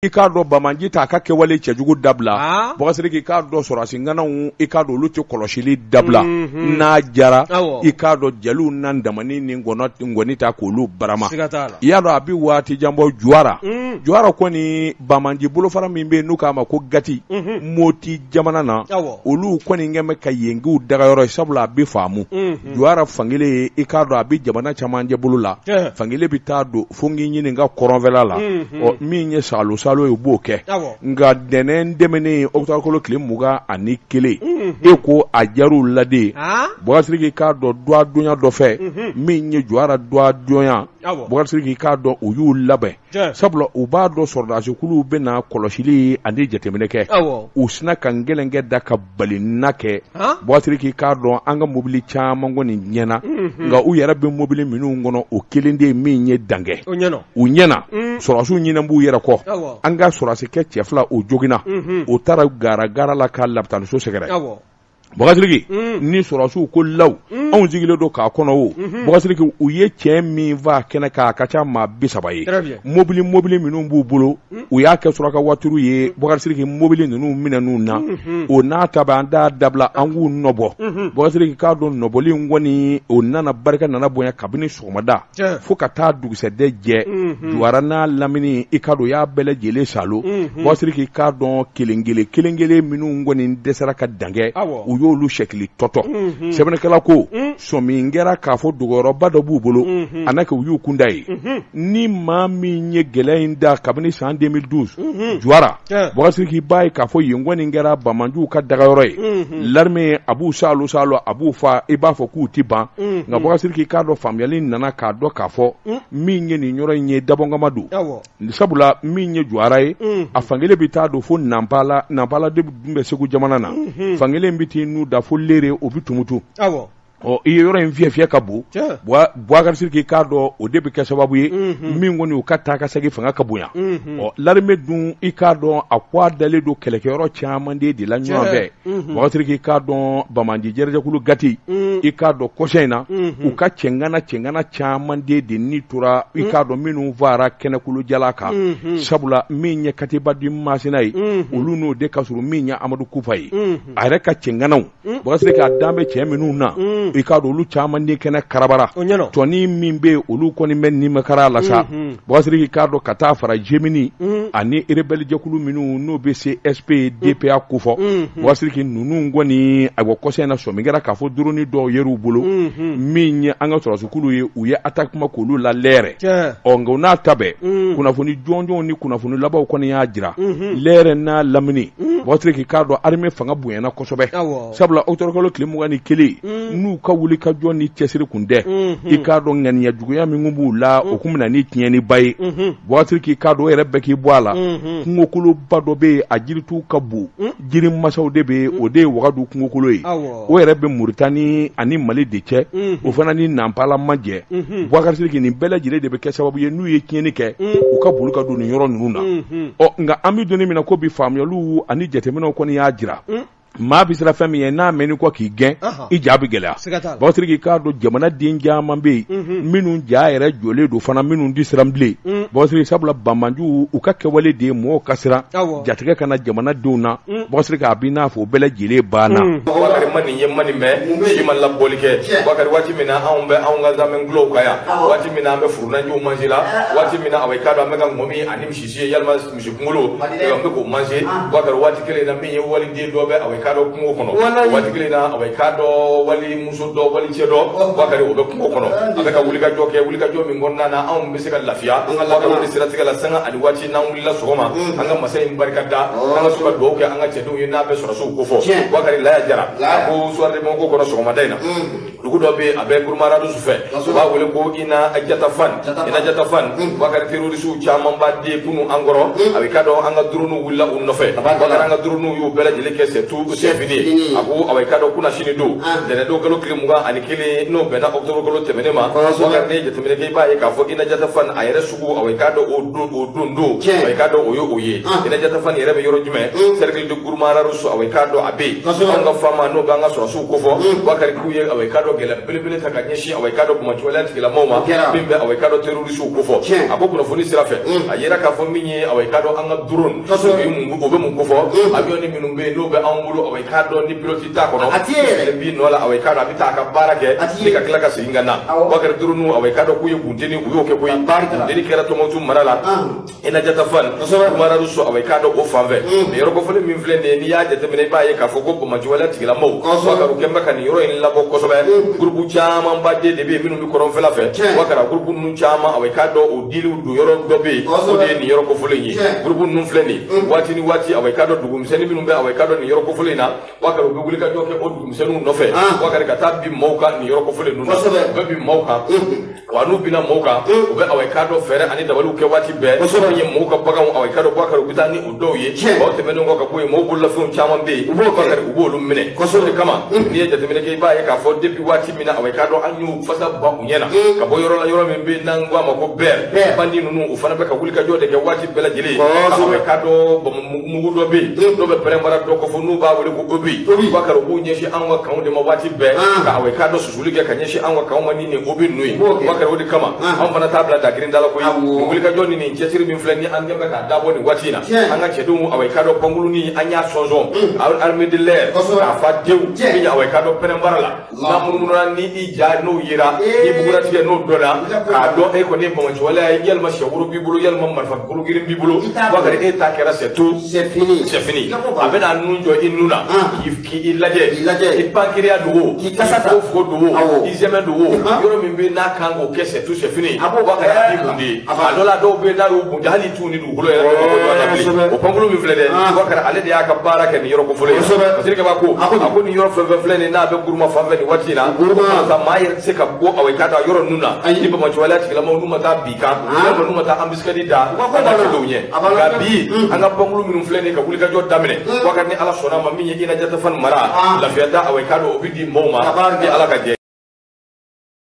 I k'a dɔn banbaanci t'a ka kɛwale cɛjugu dabila Bubakari Sidiki i k'a dɔn sɔrɔdasi ŋanaw i k'a dɔn olu tɛ kɔlɔsili dabila n'a jara i k'a dɔn jeliw na damani ni ngɔni ta k'olu barama i y'a dɔn a bɛ waati jan bɔ Juwara Juwara kɔni banbaanci bolofara min bɛ yen n'u k'a ma ko Gati Moti jamana na olu kɔni kɛlen bɛ ka yen k'u dagayɔrɔ ye sabula a bɛ faamu Juwara fankelen ye i k'a dɔn a bɛ jamana camancɛ bolo la fankelen bɛ taa don fo k'i ɲininka kɔrɔnfɛla la ɔ min ye salo salo ye u b'o kɛ nka ntɛnɛn tɛmɛnen ɔkutɔburukalo tile 21 e ko a jar'u la de Bubakari Sidiki k'a dɔn duwadonya dɔ fɛ min ye Juwara duwadonya Bubakari Sidiki k'a dɔn u y'u labɛn sabula u b'a dɔn sɔrɔdasikuluw bɛna kɔlɔsili ani jateminɛ kɛ u sinna ka gɛlɛnkɛ da ka balina kɛ Bubakari Sidiki k'a dɔn an ka mobili caman kɔni ɲɛna nka u yɛrɛ bɛ mobili minnu kɔnɔ o kelen de ye min ye dankɛ u ɲɛna sɔrɔdasiw ɲinɛ b'u yɛrɛ kɔ an ka sɔrɔdasikɛ cɛ fila o joginna u taara gara gara la ka lapitaniso sɛgɛrɛ Bubakari Sidiki ni sɔrɔdasiw ko law anw sigilen don k'a kɔnɔ o Bubakari Sidiki u ye cɛ min faa kɛnɛ kan a ka ca maa 30 ye mobili mobili minnu b'u bolo u y'a kɛ suraka waturu ye Bubakari Sidiki mobili ninnu minɛn'u na o n'a ta bɛɛ an t'a dabila an k'u nɔbɔ Bubakari Sidiki k'a dɔn nɔbɔli in kɔni o nana barika nana bonya kabini sɔgɔmada fo ka taa dugusɛdɛ jɛ Juwara n'a lamini i k'a dɔn u y'a bɛɛ lajɛlen salo Bubakari Sidiki k'a dɔn kelen kelen kelen kelen minnu kɔni dɛsɛra ka dankɛ u y'olu sɛkili tɔtɔ sɛbɛnnikɛla ko sɔmi kɛra k'a fɔ dogoyɔrɔba dɔ b'u bolo a n'a kɛ u y'u kunda yen ni maa min ye gɛlɛya in da kabini san 2012 Juwara Bubakari Sidiki b'a ye k'a fɔ yen kɔni kɛra banbaanciw ka dagayɔrɔ ye l'armée a b'u salo salo a b'u fa i b'a fɔ k'u ti ban nka Bubakari Sidiki k'a dɔn faamuyali nana k'a dɔn k'a fɔ min ye nin yɔrɔ in ye dabɔnkama don sabula min ye Juwara ye a fankelen bɛ taa don fo Nanpala Nanpala de dun bɛ Segu jamana na fankelen bɛ t'i n'u da fo Lere o bɛ Tumutu ɔ i ye yɔrɔ in fiyɛ fiyɛ ka bon Bubakari Sidiki k'a dɔn o de bɛ kɛ sababu ye min kɔni u ka taa ka segin fanga ka bonya ɔ l'armée dun i k'a dɔn a ko a dalen don kɛlɛkɛyɔrɔ caman de la ɲɔgɔn fɛ Bubakari Sidiki k'a dɔn banbaanci jɛrɛjɛkulu Gati i k'a dɔn kɔsa in na u ka cɛŋana cɛŋana caman de ni tora i k'a dɔn minnu faara kɛnɛkolo jala kan sabula min ye Katiba di Masina ye olu n'o de ka surun min ye Amadu Kufa ye a yɛrɛ ka cɛŋanaw Bubakari Sidiki a dan bɛ cɛ minnu na i k'a dɔn olu caman ni kɛnɛ karabara tɔnin min bɛ yen olu kɔni bɛ nimakara la sa Bubakari Sidiki k'a dɔn ka taa fara Jemini ani rebelle jɛkulu minnu n'o bɛ CSP DPA kofɔ Bubakari Sidiki ninnu kɔni ayiwa kɔsa in na sɔmi kɛra k'a fɔ drone dɔw yer'u bolo min ye an ka sɔrɔdasikulu ye u ye attaquement k'olu la lɛrɛ ɔ nka o n'a ta bɛɛ kunnafoni jɔnjɔnw ni kunnafoni labanw kɔni y'a jira Lɛrɛ n'a lamini Bubakari Sidiki k'a dɔn armée fanga bonyana kosɛbɛ sabula ɔkutɔburukalo tile 21 n'u ka wuli ka jɔ ni cɛsiri kun tɛ i k'a dɔn ŋaniya juguya min kun b'u la o kun bɛ na ni tiɲɛniba ye Bubakari Sidiki k'a dɔn o yɛrɛ bɛɛ k'i bɔ a la kungokoloba dɔ bɛ yen a jiritu ka bon jiri masaw de bɛ yen o de ye Wagadu kungokolo ye o yɛrɛ bɛ Muritani ani Mali de cɛ o fana ni Nanpala man jɛ Bubakari Sidiki nin bɛɛ lajɛlen de bɛ kɛ sababu ye n'u ye tiɲɛni kɛ u ka boli ka don nin yɔrɔ ninnu na ɔ nka an bɛ don min na ko bi faamuyaliw ani jateminɛw kɔni y'a jira maa bɛ siran fɛn min ye n'a mɛnn'i kɔ k'i gɛn i ja bɛ gɛlɛya Bubakari Sidiki k'a dɔn jamana den caman bɛ yen minnu ja yɛrɛ jɔlen don fana minnu tɛ siran bilen Bubakari Sidiki sabula banbaanciw u ka kɛwale de ye mɔgɔw ka siran jatigɛ ka na jamanadenw na Bubakari Sidiki a b'i n'a fɔ o bɛɛ lajɛlen banna. Bubakari ma nin ye ma nin mɛn si ma labɔli kɛ Bubakari waati min na anw bɛ anw ka zamɛngulɔw kan yan waati min na an bɛ furunanjiw manger la waati min na awa i k'a dɔn an bɛ ka ŋɔmi ani misisi ye yalima misi kunkolo an bɛ k'o manger Bubakari waati kelen na min ye waliden dɔ bɛ awa i k'a dɔn kungo kɔnɔ waati kelen na awa i k'a dɔn wali muso dɔ wali cɛ dɔ Bubakari o bɛ kungo kɔnɔ a bɛ ka wulikajɔ kɛ wulikajɔ min kɔnɔna na anw bɛ se ka lafiya Bubakari o de siratigɛ la sanga ani waati n'an wulila sɔgɔma an ka masa in barika da an ka so ka dugawu kɛ an ka cɛdenw ye n'a bɛ sɔrɔdasiw kofɔ Bubakari Laya Jara a ko Soir de Bamako kɔnɔ sɔgɔmada in na dugu dɔ bɛ yen a bɛ Guruma Rharous fɛ u b'a wele ko Ina Jatafan Ina Jatafan Bubakari terrorisiw camanba de kunu an kɔrɔ a bɛ k'a dɔn an ka drone wulila u nɔfɛ Bubakari an ka drone y'u bɛɛ lajɛlen kɛ c'est tout c'est fini. A ko awa i k'a dɔn kunnasini don ntɛnɛn kalo tile 21 n'o bɛnna octobre kalo tɛmɛnen ma. Bakari, n'i ye jateminɛ kɛ, i b'a ye k'a fɔ Inajata Fan a yɛrɛ sugu, awa i k'a dɔn o don o don don, awa i k'a dɔn o ye o ye. Inajata Fan yɛrɛ bɛ yɔrɔ jumɛn? Cercle de Gourma-Rharous, awa i k'a dɔn a bɛ yen. Anw ka faama n'o b'an ka sɔrɔsiw kofɔ, Bakari, k'u ye awa i k'a dɔn gɛlɛya belebele ta ka ɲɛsin awa i k'a dɔn banbaanciwaleya tigilamɔgɔw ma min bɛ awa i k'a dɔn terroristew kofɔ. A ko kunnafoni sira fɛ, a yera k'a fɔ min ye awa i k'a dɔn an ka drone o bɛ mun kofɔ, avion ni minnu bɛ yen n'o bɛ anw bolo, awa i k'a dɔn ni pilote t'a kɔnɔ, b'i nɔ la, awa i k'a dɔn a bɛ taa a ka baara kɛ ni ka tila ka segin ka na. Bakari, drone, awa i k'a dɔn k'u ye bunteni, u y'o kɛ koyi. Bunteni kɛra Tɔnbukutu mara la, Inajata Fan, Gourma-Rharous, awa i k'a dɔn o fan fɛ. Nin yɔrɔ kofɔlen min filɛ nin ye, n'i y'a jateminɛ, i b'a ye k'a fɔ ko banbaanciwaleya tigilamɔgɔw, Bakari, u kɛn bɛ ka nin yɔrɔ in labɔ kosɛbɛ. Groupe camanba de bɛ yen minnu bɛ kɔrɔnfɛla fɛ. Bakari, groupe ninnu caman, awa i k'a dɔn o diliw don yɔrɔ dɔ bɛ yen, o de ye nin yɔrɔ kofɔlen ye. Groupe ninnu filɛ nin ye, waati ni waati, awa i k'a dɔn dugumisɛnnin minnu bɛ, awa i k'a dɔn nin yɔrɔ kofɔlen in na, Bakari, u bɛ wuli ka jɔ kɛ o dugumisɛnninw nɔfɛ. Bakari, ka taa bin maaw kan nin yɔrɔ kofɔlen ninnu na, u bɛ bin maaw kan wa. N'u binna maaw kan, u bɛ awa i k'a dɔn fɛɛrɛ ani dabaliw kɛ waati bɛɛ min ye maaw ka baganw, awa i k'a dɔn, Bakari, u bɛ taa ni o dɔw ye. O tɛmɛnen kɔ ka bɔ yen, maaw bololafɛnw caman bɛ yen, Bakari, u b'olu minɛ. O de kama, n'i ye jateminɛ kɛ, i b'a ye k'a fɔ depuis waati min na, awa i k'a dɔn an y'u fasa ba u ɲɛ na ka bɔ yɔrɔ la, yɔrɔ min bɛ yen n'an ko a ma ko Ber, bandit ninnu, u fana bɛ ka wuli ka jɔ de kɛ waati bɛɛ lajɛlen. Awa i k'a dɔn mugu dɔ bɛ yen n'o bɛ pɛrɛnbara dɔ kɔfɛ n'u b'a wele ko obus. Bakari, u b'u ɲɛsin anw ka kanw de ma waati bɛɛ ka awa i k'a dɔn susuli kɛ ka ɲɛsin anw ka kanw ma ni nin obus ninnu ye. Bakari, o de kama anw fana t'a bila dagirin da la koyi. Nin wulikajɔ ni nin cɛsiri min filɛ ni an kɛn bɛ k'a dabɔ nin waati in na, an ka cɛdenw, awa i k'a dɔn pankuruni an y'a sɔnsɔn armée de l'air k'a fa dewu min ye, awa i k'a dɔn pɛrɛnbara la n'a munumununa ni i ja n'o yera, i buguratigɛ n'o dɔnna k'a dɔn e kɔni ye banbaanciwaleya ye, yalima sɛworo b'i bolo, yalima marifa kolo girin b'i bolo, Bakari, e ta kɛra c'est tout, c'est fini, c'est fini. A bɛna nun jɔ i nun na k'i lajɛ, i pancréas dogo, k'i kasa ta, i fogo dogo, i zɛmɛ dogo, yɔrɔ min bɛ n'a kan k'o kɛ, c'est tout, c'est fini. Bakari, a b'i bunde. A dɔ la, dɔw bɛ yen n'a y'u bunde, hali t'u ni dugukolo yɛrɛ bɛ bɔ ɲɔgɔn na bilen. O pankulu min filɛ dɛ, Bakari, ale de y'a ka baara kɛ nin yɔrɔ kofɔlen ye. Parce que b'a ko a ko nin yɔrɔ fɛn fɛn filɛ nin n'a bɛ Gourma fan fɛ nin waati in na, maa yɛrɛ tɛ se ka bɔ awa i k'a dɔn yɔrɔ ninnu na ni banbaanciwaleya tigilamɔgɔw n'u ma taa bin kan, walima n'u ma taa embuscade da an ka cɛdenw ɲɛ. Nka bi, an ka pankulu minnu filɛ nin ye ka wulikajɔ daminɛ, Bakari, ni Ala sɔnna a ma, min ye Inajata Fan mara, lafiya da, awa i k'a dɔn o bɛ di maaw ma ni Ala ka jɛ.